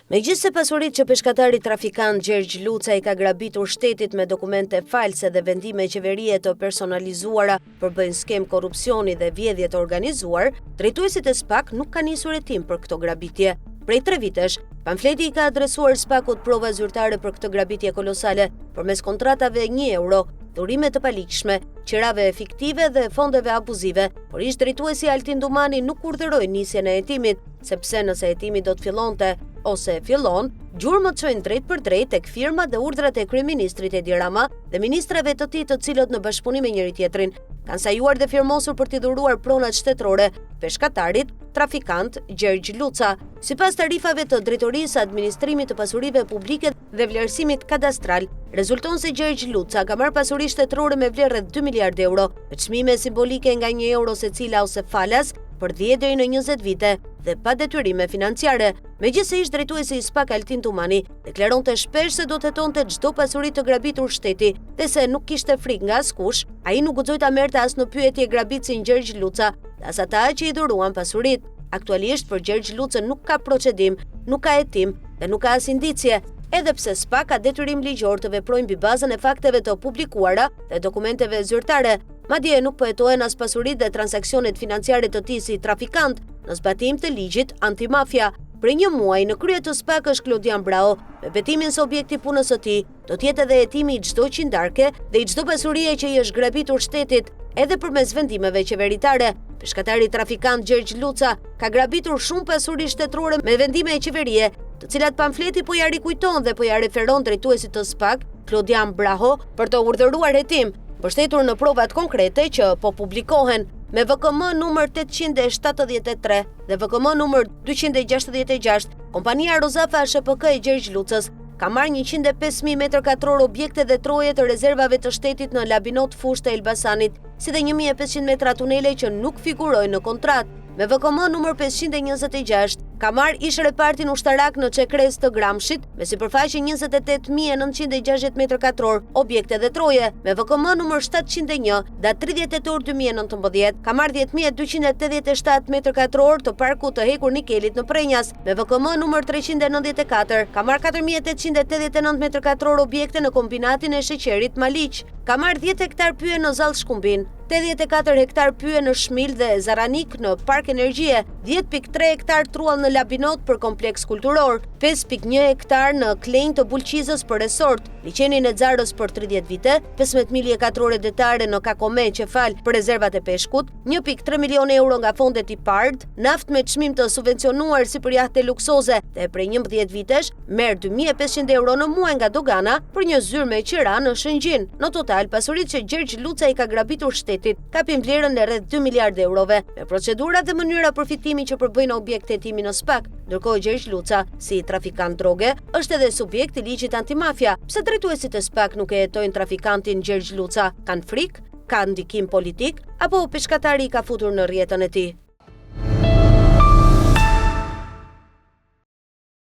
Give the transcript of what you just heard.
Megjithëse pasuritë që peshkatari trafikant Gjergj Luca i ka grabitur shtetit me dokumente false dhe vendime qeverie të personalizuara përbëjnë skemë korrupsioni dhe vjedhje të organizuar, drejtuesit e SPAK nuk kanë nisur hetim për këto grabitje. Prej tre vitesh, Pamfleti i ka adresuar SPAK-ut prova zyrtare për këtë grabitje kolosale përmes kontratave 1 euro, dhurime të paligjshme, qirave fiktive dhe fondeve abuzive, por ish drejtuesi Altin Dumani nuk urdhëroi nisjen e hetimit, sepse nëse hetimi do të fillonte ose fillon, gjurmët çojnë drejtpërdrejt tek firmat dhe urdhrat e kryeministrit Edi Rama dhe ministrave të tij të cilët në bashkëpunim me njëri-tjetrin kanë sajuar dhe firmosur për t'i dhuruar pronat shtetërore peshkatarit, trafikant Gjergj Luca. Sipas tarifave të Drejtorisë së Administrimit të Pasurive Publike dhe Vlerësimit Kadastral, rezulton se Gjergj Luca ka marrë pasuri shtetërore me vlerë rreth 2 miliardë euro, me çmime simbolike nga 1 euro secila ose falas, për 10 deri në 20 vite dhe pa detyrime financiare. Megjithëse ish drejtuesi i SPAK Altin Dumani deklaronte shpesh se do të hetonte çdo pasuri të grabitur shteti dhe se nuk kishte frikë nga askush, ai nuk guxoi ta merrte as në pyetje grabitësin Gjergj Luca dhe as ata që i dhuruan pasuritë. Aktualisht për Gjergj Lucën nuk ka procedim, nuk ka hetim dhe nuk ka as indicie, edhe pse SPAK ka detyrim ligjor të veprojë mbi bazën e fakteve të publikuara dhe dokumenteve zyrtare. Madje nuk po hetohen as pasuritë dhe transaksionet financiare të tij si trafikant në zbatim të ligjit antimafia. Prej një muaji në krye të SPAK është Klodian Braho, me betimin se objekt i punës së tij do të jetë edhe hetimi i çdo qindarke dhe i çdo pasurie që i është grabitur shtetit, edhe përmes vendimeve qeveritare. Peshkatari trafikant Gjergj Luca ka grabitur shumë pasuri shtetërore me vendime qeverie, të cilat pamfleti po ia rikujton dhe po ia referon drejtuesit të SPAK, Klodian Braho, për të urdhëruar hetim, mbështetur në provat konkrete që po publikohen me VKM numër 873 dhe VKM numër 266, kompania Rozafa SHPK e Gjergj Lucës ka marrë 105.000 metër katror objekte dhe troje të rezervave të shtetit në Labinot Fushë të Elbasanit, si dhe 1.500 metra tunele që nuk figurojnë në kontratë. Me VKM numër 526, ka marrë ish repartin ushtarak në Çekrez të Gramshit, me sipërfaqe 28.960 metër katror, objekte dhe troje. Me VKM numër 701, datë 30 tetor 2019, ka marrë 10.287 metër katror të parkut të hekur nikelit në Prrenjas. Me VKM numër 394, ka marrë 4.889 metër katror objekte në kombinatin e sheqerit Maliq. Ka marrë 10 hektar pyje në Zall Shkumbin. 84 hektar pyje në Shmil dhe Zaranik në Park Energjie, 10.3 hektar truall në Labinot për kompleks kulturor, 5.1 hektar në Klenjë të Bulqizës për resort, liqenin e Xarrës për 30 vite, 15 milje katrore detare në Kakome Qefal për rezervat e peshkut, 1.3 milion euro nga fondet IPARD, naftë me çmim të subvencionuar si për jahte luksoze dhe prej 11 vitesh, merr 2500 euro në muaj nga dogana për një zyrë me qira në Shëngjin. Në total, pasuritë që Gjergj Luca i ka grabitur shtetit kapin vlerën e rreth 2 miliardë eurove, me procedura dhe mënyra përfitimi që përbëjnë objekt hetimi në SPAK. Ndërkohë Gjergj Luca, si trafikant droge, është edhe subjekt i ligjit antimafia. Pse drejtuesit e SPAK nuk e hetojnë trafikantin Gjergj Luca? Kanë frikë? Ka ndikim politik? Apo peshkatari i ka futur në rrjetën e tij?